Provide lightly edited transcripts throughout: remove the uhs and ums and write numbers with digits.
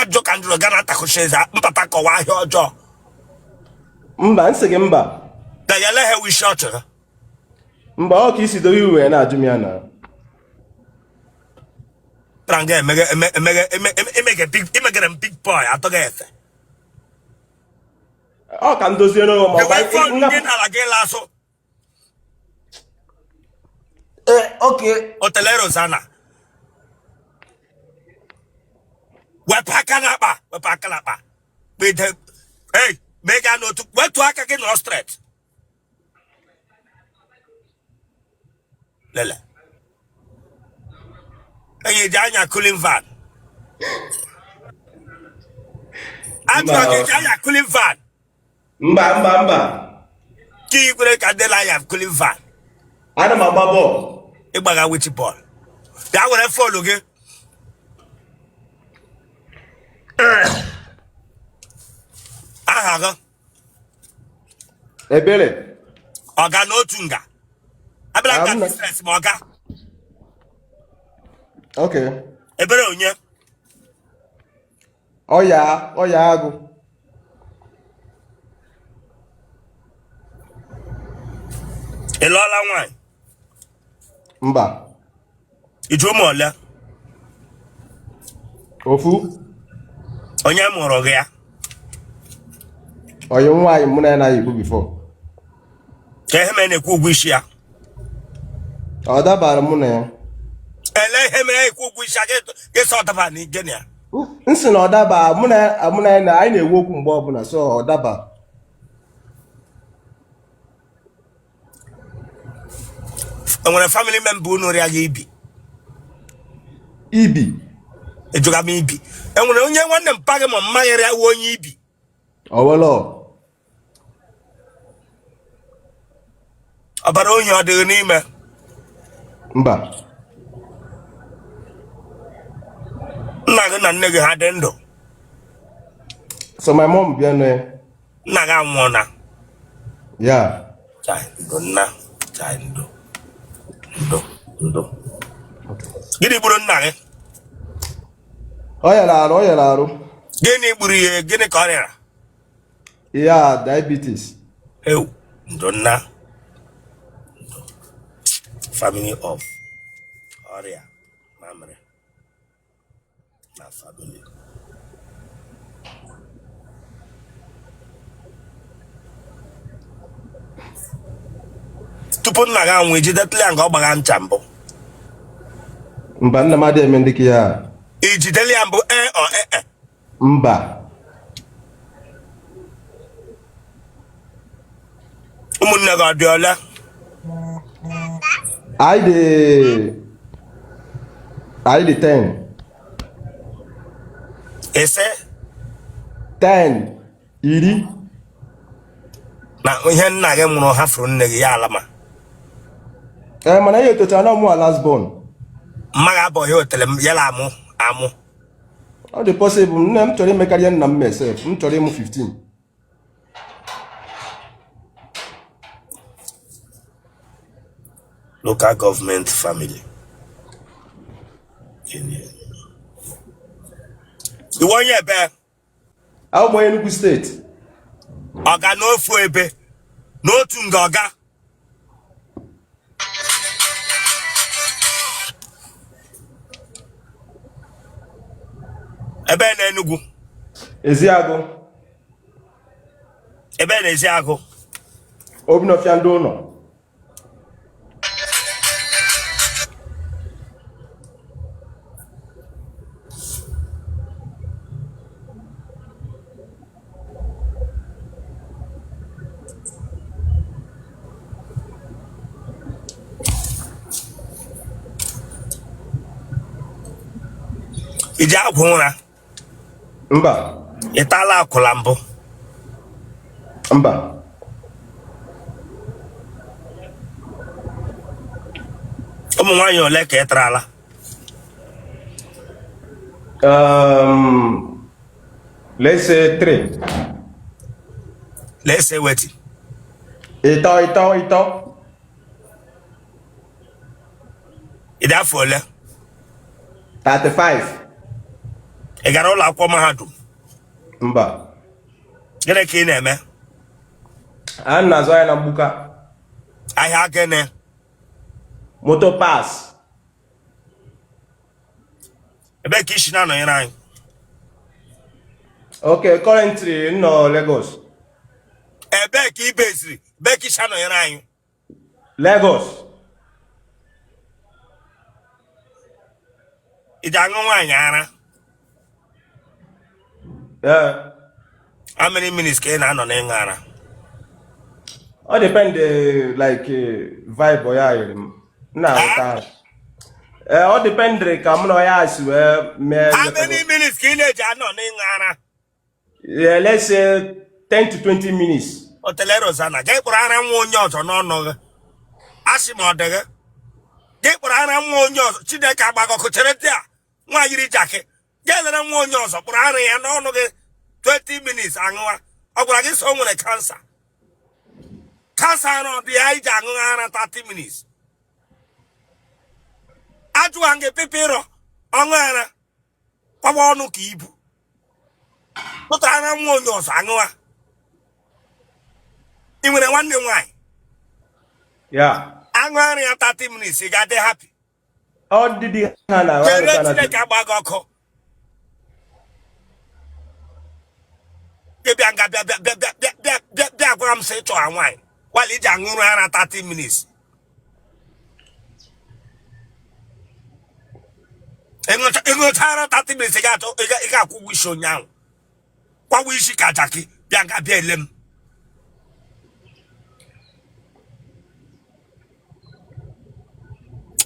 Ajụ ka m jụrụ gaa na-atakụchi eze mpata kọwa ahịa ọjọọ. Mba, m sị gị mba. Na ya lehe wishi ọ chọrọ. Mba, ọ ka i si dowe iwe na-ajụ m ya na. Tara nga emeghe emeghe emeghe big emeghere m big boy atọghị efe. Ọ ka m dozie n'ụlọ ma ọ bụ ndị n'ala gị lasụ. Ee, okay. Otele Rosanna. Wepụ aka n'akpa, wepụ aka n'akpa. Kpede. Hey, mee gaa n'otu, wetu aka gị nọ straight. Lele. Enyi ji anya cooling fan. Ajụrụ gị ji anya cooling fan. Mba, mba, mba. Ka i kwere ka ndị na-anya cooling fan. Ana m agba bọọlụ. Ị gbaga which bọọlụ? Bịa were phone gị. Aha gị? Ebere. Ọga n'otu nga. Abịala nga business ma ọga. Okay. Ebere onye? Ọya, ọya agụ. Ị lụọla nwaanyị? Mba. I ji ụmụ ole? Ofu. Onye mụrụ gị ya? Ọyị nwaanyị mụ na ya na-eyibu before. Ka ihe mere na-ekwu ụgwọ isi ya? Ọ dabara mụ na ya. Ele ihe mere ekwu ụgwọ isi ya gị sị ọ daba na gịnị ya? M sị na ọ daba mụ na ya na anyị na-enwe okwu mgbe ọbụla, so ọ daba. Enwere family member unu rịa gị ibi? Ibi? Ejụga m ibi. Enwere onye nwanne mpa gị ma mma gị rịawa onye ibi? Ọwelọ. Ọbara ohi ọ dịghị n'ime? Mba. Nna gị na nne gị ha dị ndụ? So my mom bịa nọ ya. Nna gị anwụọna? Ya. Chai, ndo nna, chai, ndo ndo ndo. Gịnị gburu nna gị? Ọ yara arụ, ọ yara arụ. Gịnị gburu ya? Gịnị ka ọ rịara? Ya diabetes. Ewu, ndo nna. Family of ọrịa mamịrị na family. Tupu nna gị anwụ, ejidetụla ya nga ọ gbagha ncha mbụ? Mba, nna m adịghị eme ndị ka ya. Ijidela ya mbụ, ee ọ ee? Mba. Ụmụnne gị ọ dị ole? Anyị dị 10. Ise? 10, 10. Na ihe nna gị nwụrụ hafụrụ nne gị ya ala ma? Ee, mana ihe etochara na mụ last born. Mma gị abụghị otele m ya la amụ amụ. Ọ dị possible. Nne m chọrọ ime karịa nna m mesef. M chọrọ ịmụ 15. Local government family. Ị wụ onye ebe? Abụ m onye Enugu steeti. Ọga n'ofu ebe n'otu nga ọga. Ebe na Enugu? Eziagụ. Ebe na Eziagụ? Obinọfịa ndị ụlọ. I ji agwụ ụra? Mba. Ị taala akwụla mbụ? Mba. Ụmụ nwaanyị ole ka ị tarala? Let's say 3. Let's say wetin? Ịtọ, ịtọ, ịtọ. Ị dị afọ ole? 35. Ị gara ụlọ akwụkwọ mahadum? Mba. Gịnị ka ị na-eme? A na-azụ ahịa na mgbuka. Ahịa gịnị? Moto parts. Ebee ka i si na-anọnyere anyị? Okay, currently m nọ Lagos. Ebee ka ị beziri? Ebee ka i si anọnyere anyị? Lagos. Ị ji aṅụ nwaanyị ara? Yeah. How many minutes ka ị na-anọ n'ịṅụ ara? Ọ depend like vibe ya yiri m. M na-aghọta ara. Ee, ọ dependịrị ka mụ na ya si wee mee. How many minutes ka ị na-eji anọ n'ịṅụ ara? Yeah, let's say 10 to 20 minutes. Otele Rosanna, gị kpụrụ ara nwa onye ọzọ n'ọnụ gị. Asị m ọ dị gị. Gị kpụrụ ara nwa onye ọzọ, Chineke agba gị ọkụ chere dị a nwa yiri jakị. Gị lere nwa onye ọzọ kpụrụ ara ya n'ọnụ gị 20 minutes aṅụwa. Ọ gwara gị sị o nwere kansa. Kansa ara ọ dị ya iji aṅụ ara 30 minutes. Ajụwa gị pịpịrọ ọṅụ ara kwawa ọnụ ka ibu pụtara ara nwa onye ọzọ aṅụwa. Ị nwere nwanne nwaanyị? Yeah. Aṅụ ara ya 30 minutes ị ga-adị happy. Ọ dị di ha na Chere Chineke agba gị ọkụ. Gị bịa nga bịa bịa bịa bịa bịa bịa bịa bịa gwara m sị ị chọrọ nwaanyị while iji aṅụrụ ara 30 minutes. Ị ṅụcha ara 30 minutes ị ga-atụ ị ga-akwụ ụgwọ isi onye ahụ kwawa isi ka jakị bịa nga bịa ele m.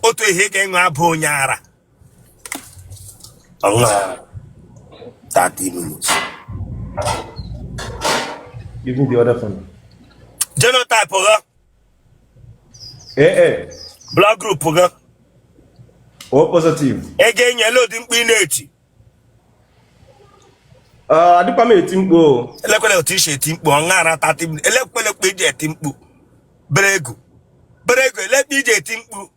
Otu ihe ị ga-enwe abụ onye ara ọṅụ ara 30 minutes. Give me the other phone. Genotype gị? AA. Blood group gị? O positive. Ị ga-enyela ụdị mkpu ị na-eti? Adịkwa m eti mkpu o. Elekwele otu i si eti mkpu ọṅụ ara 30 minutes. Elekwele mkpu iji eti mkpu. Bere ego. Bere ego elekpe iji eti mkpu.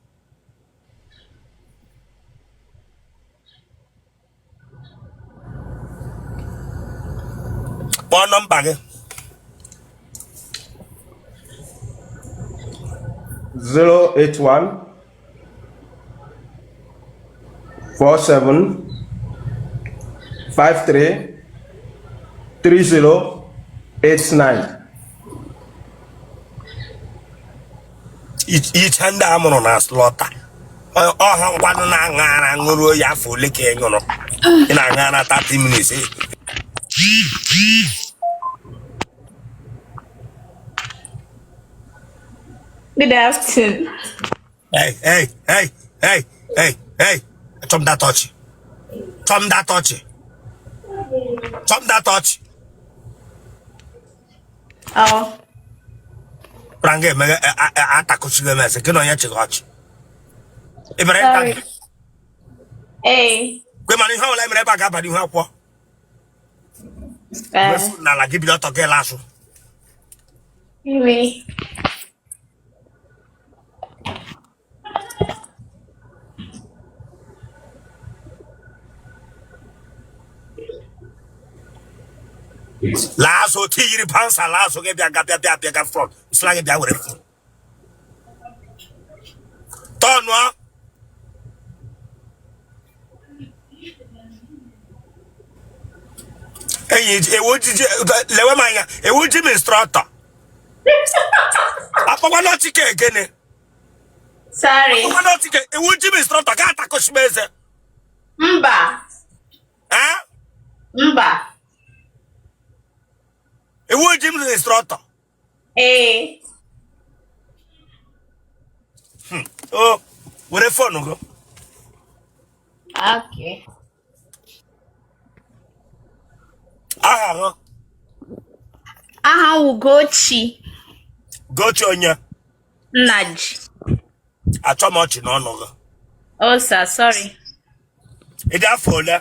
Kpọọ nọmba gị. 081 47 53 30 89. Iche ndị a mụrụ na slaughter ọha ngwanụ na-aṅụ ara ṅụrụ oyi afọ ole ka ị ṅụrụ ị na-aṅụ ara 30 minutes. Good afternoon. Hey, hey, hey, hey, hey, hey. Achọ m that ọchị. Achọ m that ọchị. Achọ m that ọchị. Oh. Pranga emeghe atakụchighị m eze gị na onye chịghị ọchị. Ị bịara Sorry. ịta Hey. kwe mana ihe ọbụla mere ebe a ga-aba n'ihu akwụkwọ. Eh. N'ala gị bido ọtọ gị laa azụ. Anyway. Laa azụ otu yiri bouncer laa azụ gị bịa ga bịa bịa bịa ga front sịla gị bịa were phone tọnụọ. Enyi ewu ojiji lewe m anya ewu gym instructor akpọkwana ọchị ka egene. Sorry. Akpọkwana ọchị ka ewu gym instructor ga atakọchi m eze. Mba. Eh? Mba. Ewu gym instructor. Ee. O were phone gị. Okay. Aha gị? Aha m Ugochi. Ugochi onye? Nnaji. Achọ m ọchị n'ọnụ gị. Oh, sir, sorry. Ị dị afọ ole?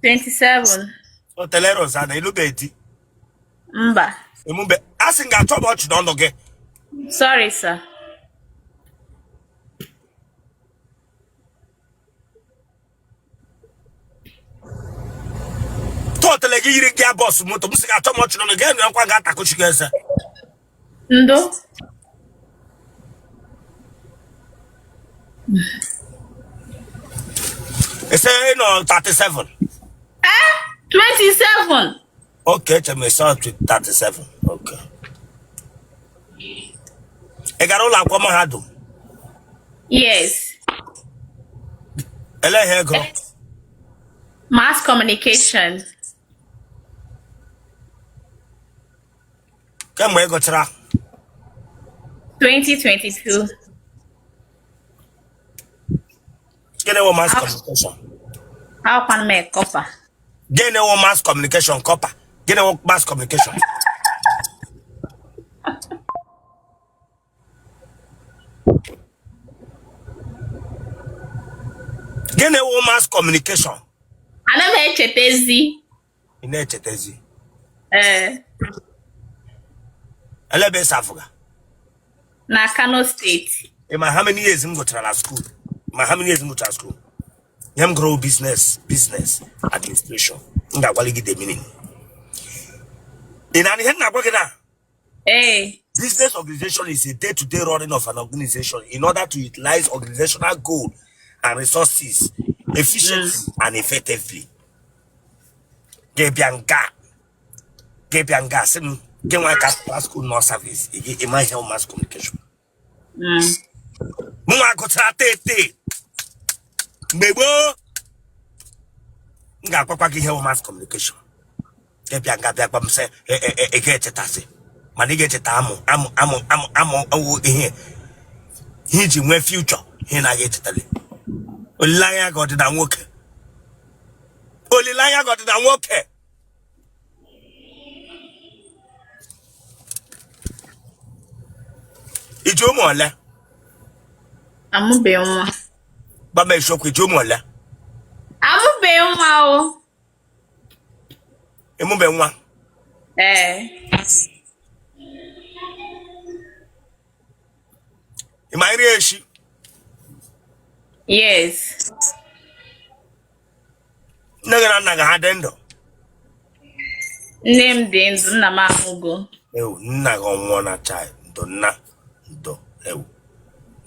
27. Otele Rosanna ị lụbe di? Mba. Emube a sị m ga-achọ m ọchị n'ọnụ gị. Sorry, sir. Otele gị yiri gear box moto m sị gị achọ m ọchị n'ọnụ gị enwe ga atakuchi gị eze. Ndo. Ị sị ị nọ 37. 27. Okay, eche m ị sị 37. Okay. Ị gara ụlọ akwụkwọ mahadum? Yes. Ele ihe ị gụrụ? Mass communication. Kemgbe ị gụchara? 2022. Gịnị wụ mass communication? Awụkwanụ m corper. Gịnị wụ mass communication corper? Gịnị wụ mass communication? Gịnị wụ mass communication? Ana m echetezi. Ị na-echetezi? Ee. Ele ebe ị si afụga? Na Kano steeti. Ị ma how many years m gụchara na school? Ma how many years m gụchara school? Ihe m gụrụ business business administration. M ga-agwali gị the meaning. Ị na-anụ ihe m na-agwa gị na? Ee. Business organization is a day-to-day running of an organization in order to utilize organizational goal and resources efficiently and effectively. Gị bịa nga gị bịa nga sị m gị nwa ka school nọ service ị ma ihe mass communication. Mụnwa gụchara tete mgbe gboo m ga-agwakwa gị ihe wụ mass communication. Gị bịa nga bịa gwa m sị ị ga-echetazị mana ị ga-echeta amụ amụ amụ amụ amụ ọwụ ihe ihe iji nwee future ihe na-aga echetali olileanya gị ọ dị na nwoke olileanya gị ọ dị na nwoke I ji ụmụ ole? Amụbeghị nwa. Gwa m eziokwu, i ji ụmụ ole? Amụbeghị nwa o. Ị mụbe nwa? Ee. Ị ma nri eshi? Yes. Nne gị na nna gị ha dị ndụ? Nne m dị ndụ, nna m anwụgo. Ewu, nna gị ọ nwụọna chai ndo nna ndo ewu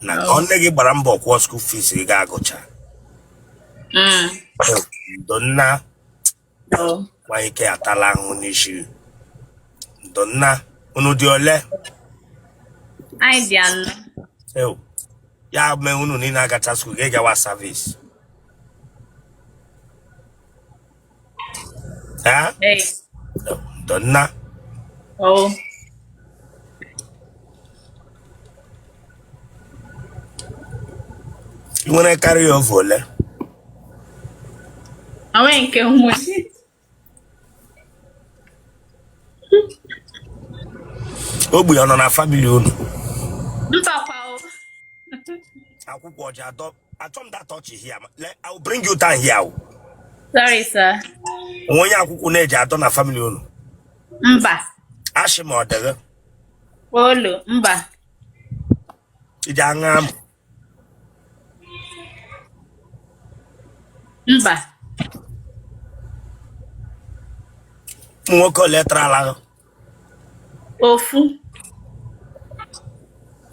na ọ nne gị gbara mbọ kwụọ school fees gị ga-agụcha. Ewu, ndo nna. Nwa ike atala ahụhụ n'isi ndo nna. Unu dị ole? Anyị dị anọ. Ewu, ya mee unu niile agacha school gị gawa service. Ee. Ndo nna. Oh. Ị nwere carry over ole? Onwe nke nwere. Ogbi ọ nọ na family unu? Mbakwa o. Akwụkwọ ọja adọ achọ m that touch here. I will bring you down here. Sorry, sir. Onwe onye akwụkwọ na-eji adọ na family unu? Mba. Ashị ma ọ dịghị. Olu, mba. Iji aṅa amụ? Mba. Ụmụ nwoke ole tarala gị? Ofu.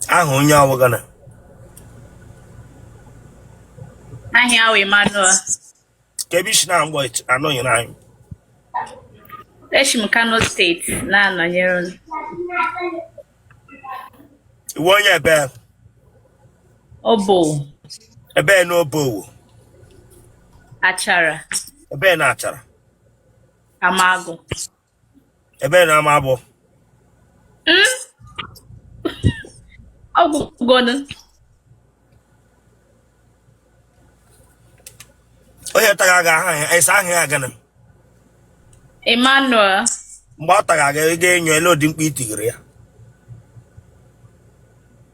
Aha onye ọ wụ gịnị? Aha ya wụ Emmanuel. Kee ebe i si na-agba anọnyere anyị? Eshi m Kano steeti na-anọnyere unu. Ị wụ onye ebe? Obowo. Ebe na Obowo? Achara. Ebe na Achara? Amagụ. Ebe na Amabụ? Ọgwụgodu. Onye tara gị aha ya ị sị aha ya gịnị? Emmanuel. Mgbe ọ tara gị, ị ga-enyo ele ụdị mkpu i tigiri ya?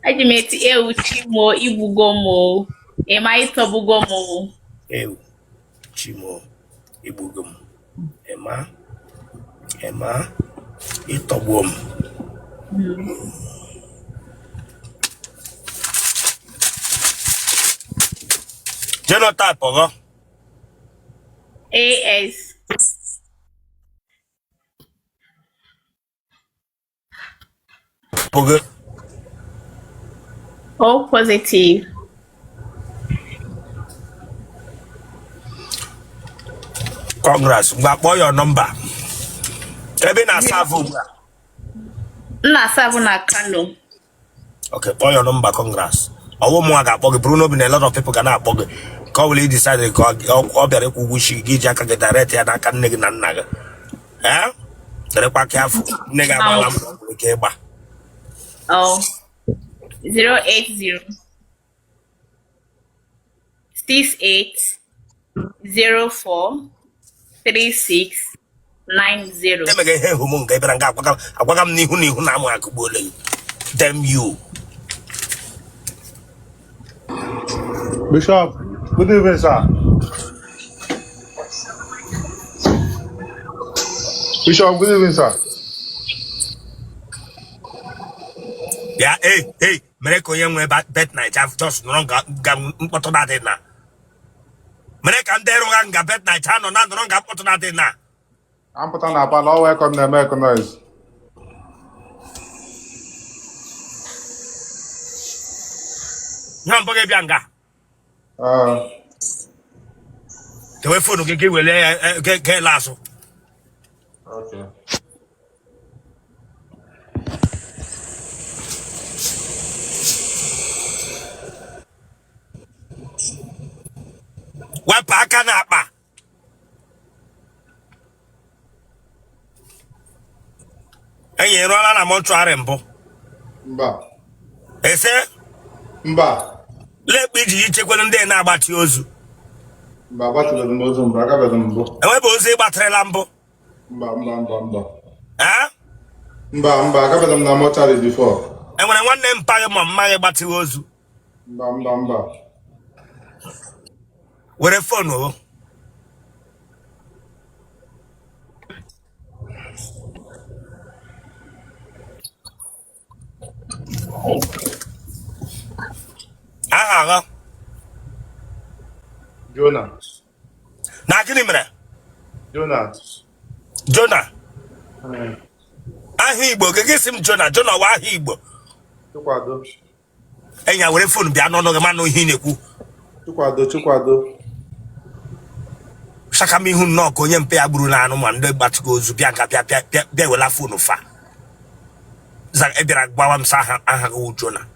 Eji m eti ewu chi m o, igbugo m o. Ịma ịtọgbugo m o. Ewu chi m o, igbugo m. Ịma ịma ịtọgbuo m. Genotype gị? AS. gị? O positive. Congrats. Ngwa kpọọ your number. Ebe ị na-aserve ugbu a. M na-aserve na Kano. Okay, kpọọ your number, congrats. Ọwụ mụnwa ga-akpọ gị buru n'obi na a lot of people ga na-akpọ gị ka ọ bụla ị decide ka ọ bịara ịkwụ ụgwọ isi gị ji aka gị direct ya n'aka nne gị na nna gị. Ee? Dịrịkwa careful. Nne gị agbala mbọ nwere ike ịgba. Oh. 080 68 04 36 90. Emega ihe hụ m nga ịbịara nga agwaga m n'ihu na ihu na amụ akụgbuola gị. Damn you. Bishop, good evening, sir. Bishop, good evening, sir. Bịa ei ei mere ka onye nwe Bet Naija just nọrọ nga mkpọtụ na-adị na mere ka ndị rụgha nga Bet Naija nọ na nọrọ nga mkpọtụ na-adị na Ampụta na parlour, ọ welcome na-eme noise. Ihe mbụ gị bịa nga dewe phone gị gị wele ya gị ele azụ. Okay. Wepụ aka n'akpa. Enyi ị rụọla na mortuary mbụ? Mba. Ese? Mba. Lekpa iji ichekwere ndị na-agbatị ozu. Mba, agbatịbeghị m ozu mbụ, agabeghị m mbụ. Enwebe ozu ị gbatịrịla mbụ? Mba, mba, mba, mba. Ee? Mba, mba, agabeghị m na mortuary before. Enwere nwanne mpa gị ma mma gị gbatịghị ozu? Mba, mba, mba. Were phone o. Aha gị? Jona. Na gịnị mere? Jona. Jona. Aha Igbo gị gị sị m Jona. Jona wa aha Igbo. Chikwado. Enya were phone bịa n'ọnụ gị manụ ihe ị na-ekwu. Chikwado, Chikwado. Saka m ihu nnọọ ka onye mpe ya gburu na anụ ma ndị gbatịgo ozu bịa nga bịa bịa bịa bịa wela phone fa za ị bịara gbawa m sị aha aha gị wụ Jona.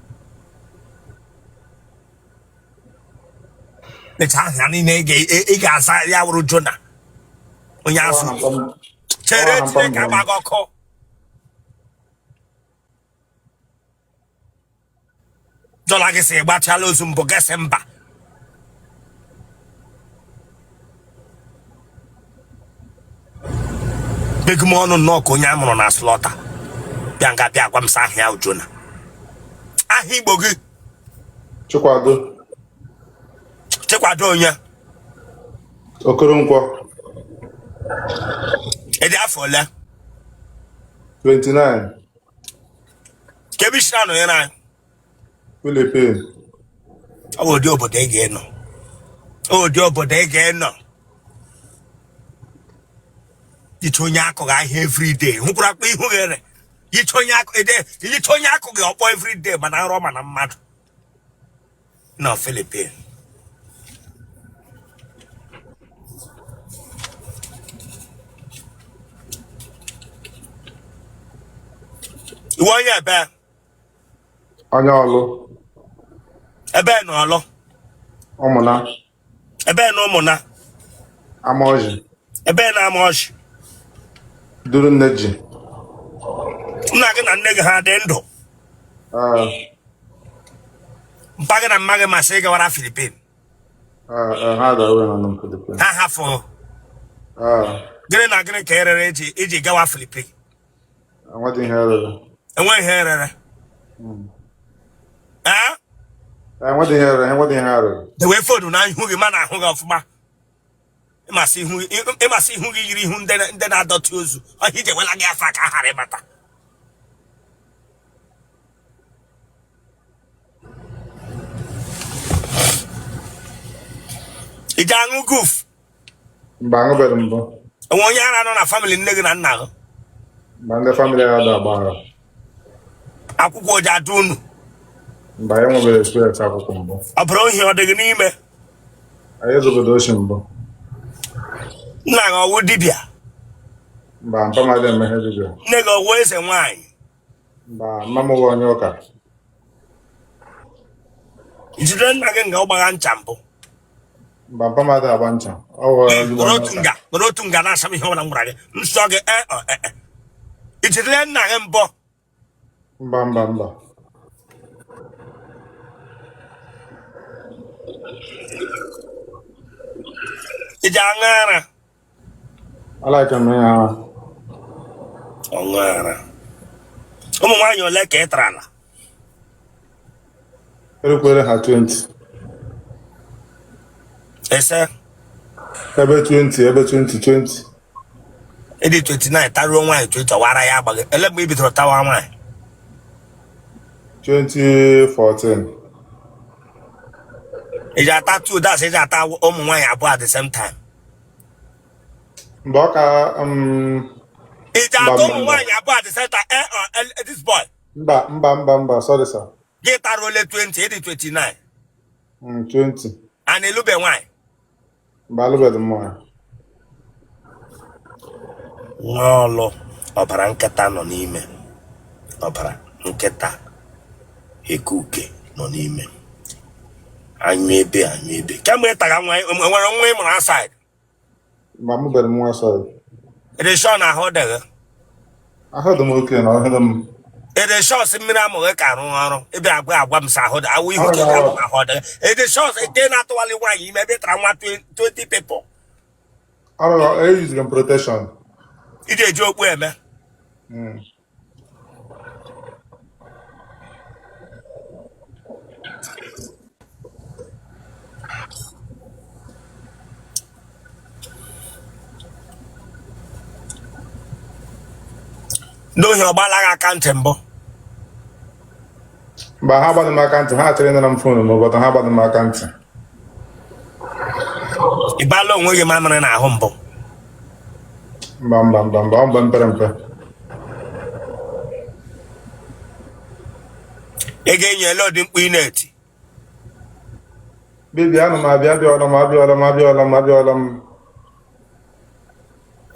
Lecha aha niile ị ga-aza ya wụrụ Jona onye azụ chere Chineke agba gị ọkụ. Jụla gị sị gbatịala ozu mbụ gị sị mba. Begu m ọnụ nnọọ ka onye a mụrụ na slaughter bịa nga bịa gwa m sị aha ya Jona. Aha Igbo gị? Chikwado. Chikwado onye? Okoronkwo. Ị dị afọ ole? 29. Ka ebe i si na-anọnyere anyị? Philippines. Ọ bụ ụdị obodo ị ga-enọ, ụdị obodo ị ga-enọ yicha onye akụghị ahịa everyday hụkwara akpa ihu ghere yicha onye akụ ede yicha onye akụghị ọkpọ everyday mana nrọ mana mmadụ nọ Philippines. Ị wụ onye ebe? Onye Ọlụ. Ebe na Ọlụ? Ụmụna. Ebe na Ụmụna? Amaọjị. Ebe na Amaọjị? Duru Nneji. Nna gị na nne gị ha dị ndụ? Ee. Mpa gị na mma gị masị ị gawara Philippines? Ha dawe na nọ Philippines. Ha hafụ? Gịnị na gịnị ka erere iji gawa Philippines? Enweghị ihe erere. Enweghị ihe erere? Ee? Enweghị ihe erere, enweghị ihe erere. Dewe phone na ihu gị mana ahụ gị ọfụma. Ịmasị ihu gị yiri ihu ndị na-adọtị ozu ọhịa iji ewela gị afọ ka a ghara ịmata. Ị ji aṅụ guf? Mba, aṅụbeghị mbụ. Enwe onye ara nọ na family nne gị na nna gị? Mba, ndị family ya da agba ara. Akwụkwụ o ji adụ unu? Mba, anyị enwebeghị experience akwụkwụ mbụ. Ọbara ohi ọ dị gị n'ime? Anyị ezubeghị oshi mbụ. Nna gị ọwụ dibịa? Mba, mpa m adịghị eme ihe dibịa. Nne gị ọwụ eze nwaanyị? Mba, mma m wụ onye ụka. I jidere nna gị nga ọ gbagha ncha mbụ? Mba, mpa m adịghị agba ncha. Ọ wụ ezigbo Nọrọ onye otu ụka. nga, nọrọ otu nga na-asa m ihe ọbụla m gwara gị. M sị gị e ọ e e. I jidere nna gị mbụ? Mba, mba, mba. I ji aṅụ ara? Alike m ịṅụ ara. Ọṅụ ara. Ụmụ nwaanyị ole ka ị tarala? Erukwere ha 20. Ese? Ebe 20, ebe 20, 20. Ị dị 29 taruo nwaanyị 20, ọ wụ ara ya agbaghị. Ele mgbe ị bidoro tawa nwaanyị? 2014. Ị ji ata two, that's ị ji ata ụmụ nwaanyị abụọ at the same time? Mgbe ọ ka Ị ji mba ata mba ụmụ mba nwaanyị abụọ at the same time? Eh, eh, this boy. Mba, mba, mba, mba, sorry sir. Gị tara ole 20, ị dị 29? 20. A na-elube nwaanyị? Mba, alụbeghị m nwaanyị. Nwa ọlụ ọbara nkịta nọ n'ime, ọbara nkịta eke uke nọ n'ime anyụ ebe anyụ ebe. Kemgbe ị tara nwa, enwere nwa ị mụrụ outside? Mba, amụbeghị m nwa outside. Ị dị sure na ahụ dị gị? Ahụ dị m okay na ahụ dị m. Ị dị sure sị mmiri amụ gị ka arụ ọrụ? Ị bịa agwa agwa m sị ahụ dị awụ ihu Ahụ gị dị ka ọrụ. ahụ dị gị. Ị dị sure sị nke na-atụwalị nwaanyị ime ebe ị tara nwa 20 people? Arụ eyuziri m protection. Ị ga-eji okpu eme? Ndị ohi ọ gbala gị aka ntị mbụ? Mba, ha agbadị m aka ntị. Ha chọrọ ịnara m phone m, but ha agbadị m aka ntị. Ị baala onwe gị mamịrị n'ahụ mbụ? Mba, mba, mba, mba, ọ mgbe m pere mpe. Ị ga-enye ele ụdị mkpu ị na-eti? Baby, ana m abịa, abịawala m, abịawala m, abịawala m, abịawala m.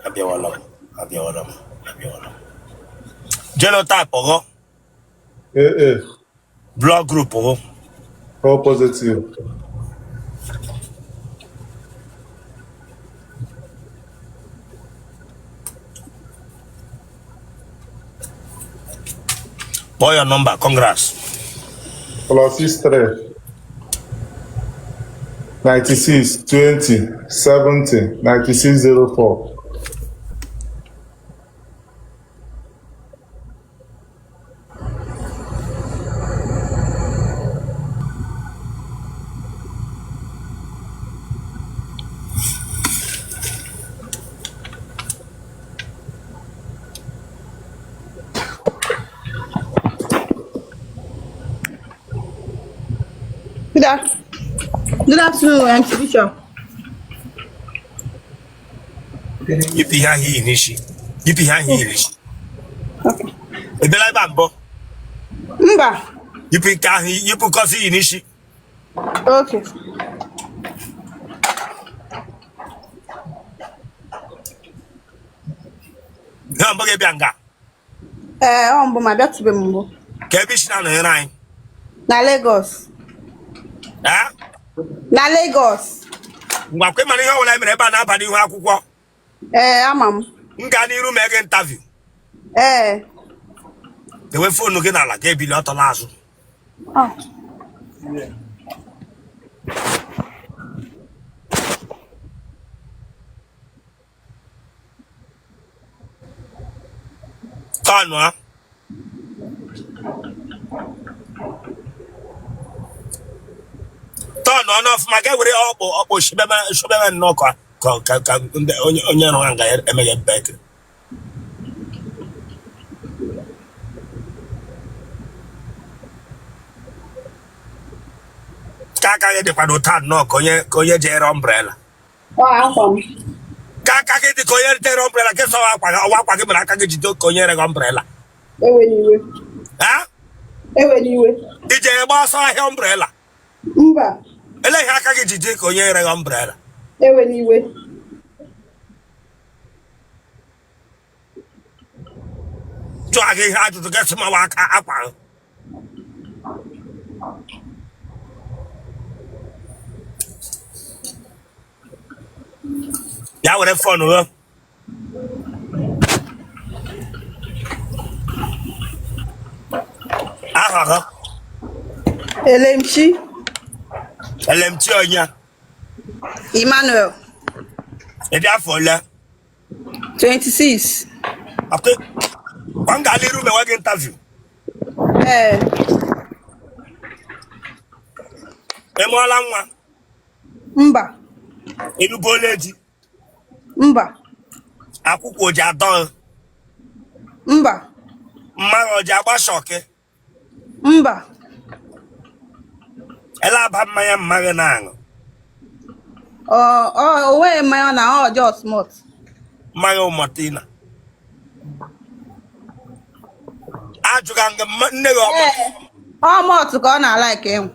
Abịawala m, abịawala m, abịawala m. Genotype gị? AA. Blood group gị? O positive. Kpọọ your number. Congrats. Plus 63 96 20 70 96 04. Good afternoon, MC Bishop. Yipụ ihe ahụ i yi n'isi. Yipụ ihe ahụ i yi n'isi. Ị bịala ebe a mbụ? Mba. Yipụ nke ahụ, yipụ nke ọzọ i yi n'isi. Okay. Na mbụ gị bịa nga? Ee, ọ mbụ m, abịatụbe m mbụ. Kee ebe i si na-anọnyere anyị? Na Lagos. Ee? Na Lagos. Ngwa, kwe mana ihe ọbụla e mere ebe a na-aba n'ihu akwụkwọ. Ee, ama m. M gaa n'iru mee gị interview? Ee. Dewe phone gị n'ala, ga ebili ọtọ n'azụ. Ah. Tọnụ a. Tọnụ ọnụ ọfụma, ga were ọkpụ ọkpụ shibeme shibeme nnọọ ka ka ka ka ndị onye onye rụrụ nga ya emeghe bekiri. Ka aka gị dịkwa n'ụta nnọọ ka onye jere umbrella. Ọ akwa m. Ka aka gị dị ka onye jere umbrella, ka sọ akwa gị, ọwa akwa gị mere aka gị jide ka onye rere umbrella. Ewela iwe. Ha? Ewela iwe. I je gba ọsọ ahịa umbrella? Mba. Ele ihe aka gị ji dị ka onye rere umbrella? Ewela iwe. Jụọ gị ihe ajụjụ gị sị mawa aka akwa ahụ. Ya were phone gị. Aha gị? Elemchi. Elemchi onye? Emmanuel. Ị dị afọ ole? 26. Kwa m ga-ala iru mewe gị interview. Ee. Ị mụọla nwa? Mba. Ị lụbuola di? Mba. Akwụkwụ o ji adọ gị? Mba. Mma gị o ji agba shọkị? Mba. Ele aba mmanya mma gị na-aṅụ? Ọ ọ o nweghị mmanya ọ na ọ just malt. Mmanya Maltina. Ajụga m gị nne gị ọ Ee, ọ malt ka ọ na-alike ịṅụ.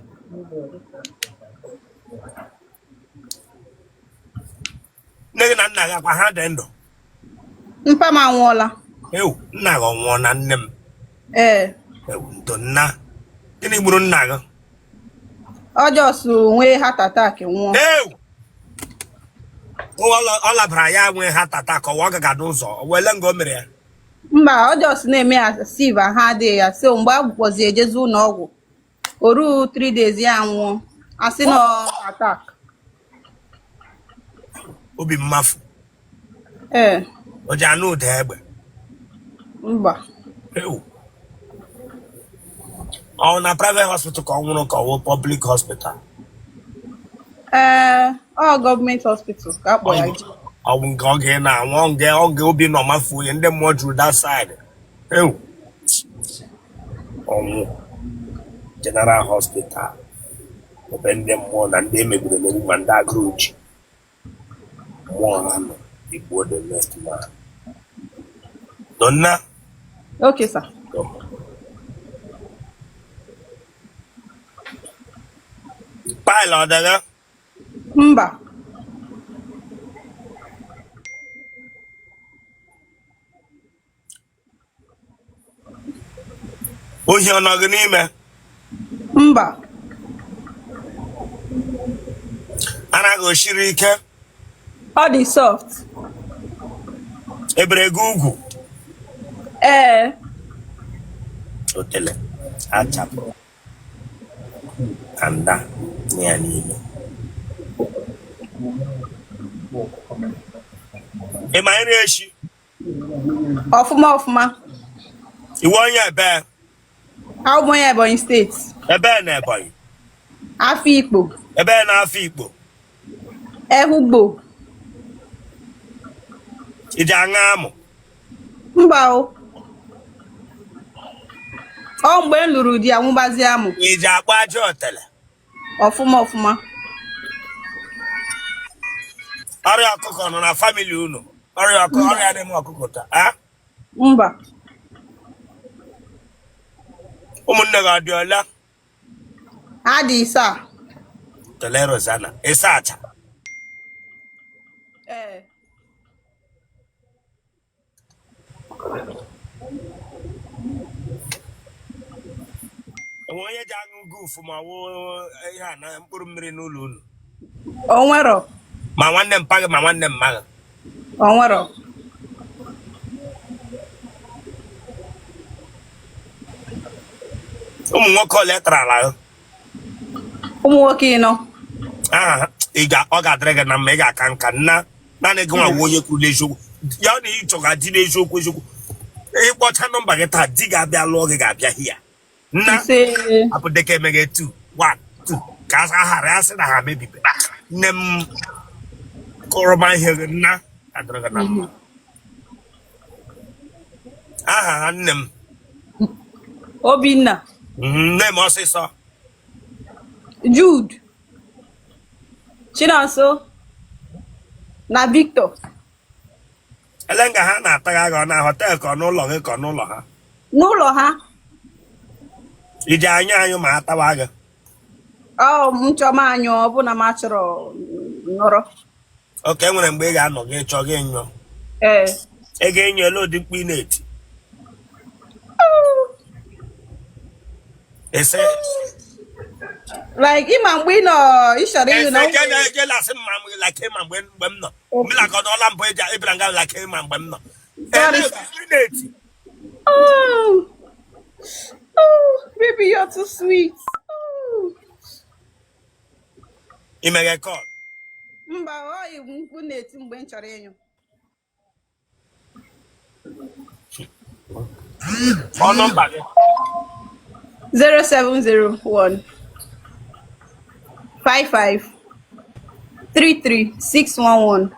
Nne gị na nna gị akwa ha dị ndụ? Mpa m anwụọla. Ewu, nna gị ọ nwụọ na nne m? Ee. Ewu, ndo nna. Gịnị gburu nna gị? Ọ just nwee heart attack nwụọ. Ewu, ọ labara ya nwee heart attack ọwa ọ gaga n'ụzọ wele nga o mere ya? Mba, ọ just na-eme ya as if ahụ adịghị ya, so mgbe a kpọzi ejezi ụlọ ọgwụ o ruo 3 days ya nwụọ, a sị na attack. Obi mmafu. Ee. O ji anụ ụda egbe? Mba. Ewu, ọ na private hospital ka ọ nwụrụ ka ọ wụ public hospital? Ee, ọ gọọmenti hospital ka a kpọ ya. Ọ bụ nke oge na-anwụ oge oge obi nọ mafu onye ndị mmụọ juru that side. Ewu, ọnwụ general hospital ebe ndị mmụọ na ndị emegburu emegbu ma ndị agụrụ ji mmụọ ha nọ igbuo the next man. Donna. Okay, sir. Pile ọ dịghị? Mba. Ohi ọ nọ gị n'ime? Mba. Ara gị o shiri ike? Ọ dị soft. Ebere gị ugwu? Ee. Otele achapụrụ kanda ya n'ime. Ị ma nri eshi? Ọfụma ọfụma. Ị wụ onye ebe? Abụ m onye Ebonyi steeti. Ebe na Ebonyi? Afikpo. Ebe na Afikpo? Ehugbo. Ị ji aṅụ amụ? Mba o. Ọ mgbe m lụrụ di aṅụbazi amụ. Ị ji akpụ aja otele? Ọfụma ọfụma. Ọrịa ọkụkọ nọ na family unu? Ọrịa ọkụkọ, ọrịa na-eme ọkụkọ taa? Mba. Ụmụnne gị ọ dị ole? Ha dị isaa. Tele Rosanna, ịsa acha? Ee. Enwe onye ji aṅụ gufu ma ọ wụ ihe a na mkpụrụ mmiri n'ụlọ unu? O nwerọ. Ma nwanne mpa gị ma nwanne mma gị? O nwerọ. Ụmụ nwoke ole tarala gị? Ụmụ nwoke ịnọ. Aha ọ ga-adịrị gị na mma, ị ga-aka nka nna. Naanị gị nwa onye kwuru n'eziokwu ya na ị chọga di n'eziokwu eziokwu. Ị kpọcha nọmba gị taa, di ga-abịa lụọ gị ga-abịa hia nna. Apụdeke emeghe 2 1 2 ka a ghara asị na ha mebibe nne m kụrụ ma ihe gị nna adịrị gị na mma. Aha ha nne m? Obinna. Nne m ọsịsọ. Jude, Chinonso na Victor. Ele nga ha na-atagha gị, ọ na hotel ka ọ n'ụlọ gị ka ọ n'ụlọ ha? N'ụlọ ha. Iji anyụ anyụ ma atawa gị? Ọ m chọọ m anyụ, ọ bụ na m achọrọ nọrọ. Okay, enwere mgbe ị ga-anọ gị chọọ gị nyụọ? Ee. Ị ga-enyo ele ụdị mkpu ị na-eti ese? Like ịma mgbe ị nọ ị chọrọ ịnyụ na ese je je lasị mma m like ịma mgbe m nọ mgbe like ọdọọla mbụ eji ịbịara nga like ịma mgbe m nọ. Sorry. Ele ụdị mkpu ị na-eti? Oh, baby, you're too sweet. Oh. Imeghe call? Mba, ọ mkpu na-eti mgbe m chọrọ ịnyụ. Kpọọ nọmba gị. 0701 55 33 611.